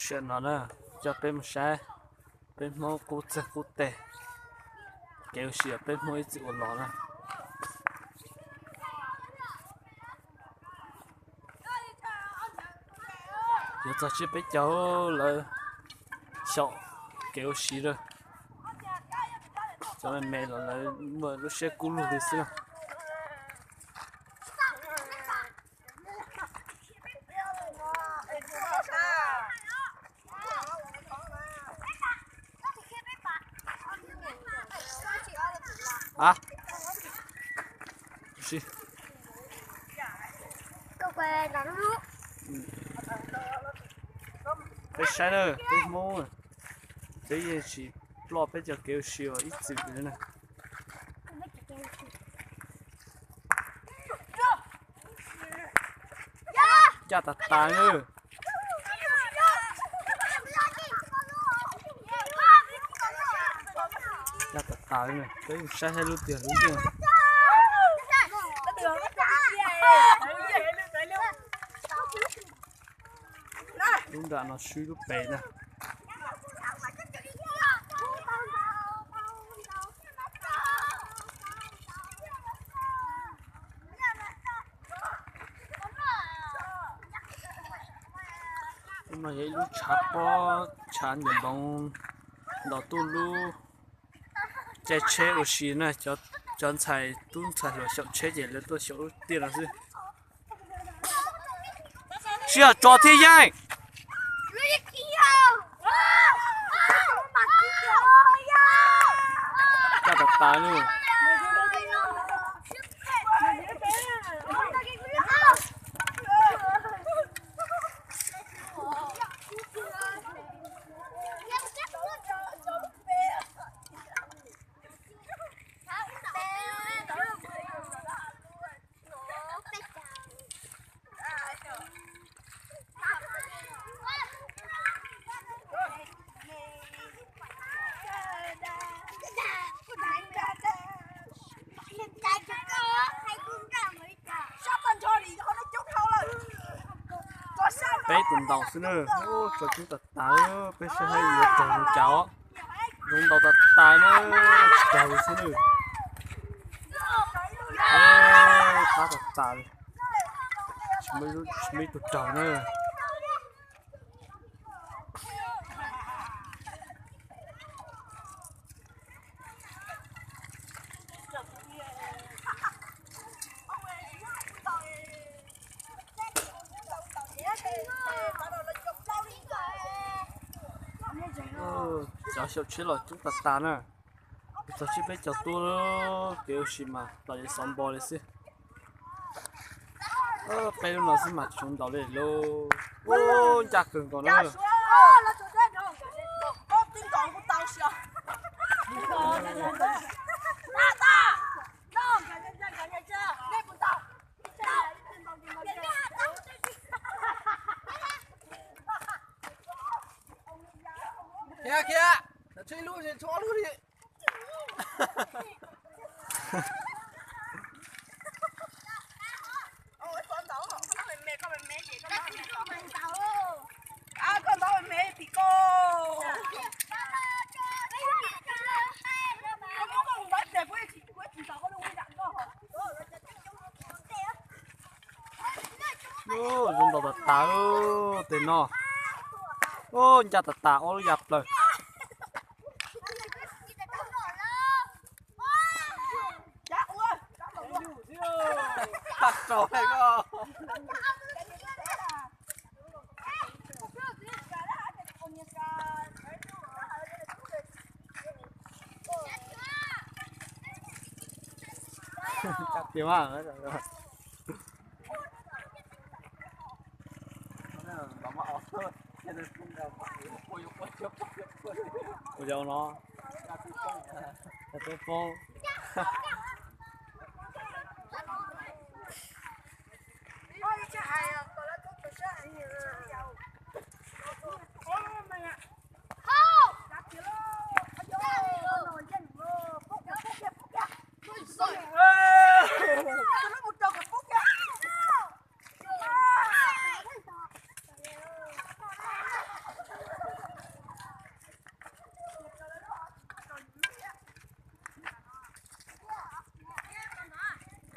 Tam no na, coj peb mus saib peb Hmoob qub txeeg qub teg, kev ua si uas peb Hmoob ib txwm ua los na. Yuav txog tsiab peb caug lawv xyaum kev ua si lawm. Cov me me los lawv muaj lub siab kub lug li xwb. A, peb saib na, peb Hmoob, peb yeej tsis ploj peb cov kev ua si uas ib txwm na. Ncaj tas tas na. Ncaj tas tas li na, peb saib saib lub tiag lub tiag. Lub nram no swb lub pem na. Lub no yog ib lub tshav pob tshav ncaws npoov ntaus tuj lub caij tsheb ua si na, cov ntxhais tub ntxhais hluas xyaum tsheb ces lawv tuaj xyaum lub tiaj no xwb. Sij hawm tso thiab yeej. Coj tas tas li. Peb tus ntaus xwb na, tso coob tas tas, peb saib saib yuav raug zoo cas os. Zoo ntaus tas tas na, tsis raug li xwb na. Qab tas tas li, tsis muaj ib tug raug na. Cov xyaum tsheb los coob tas tas na. Txog tsiab peb caug tuaj, kev ua si mas los yeej xov npo li xwb. Peb lub no xwb mas tsis zoo ntaus li lauj. Ncaj kawg nkaus na. Khiav, khiav, tshuav ib lub, tshuav ob lub li. Zoo ntaus tas tas tej no. Ncaj tas tas ob lub ya plaws. Ua no, poob.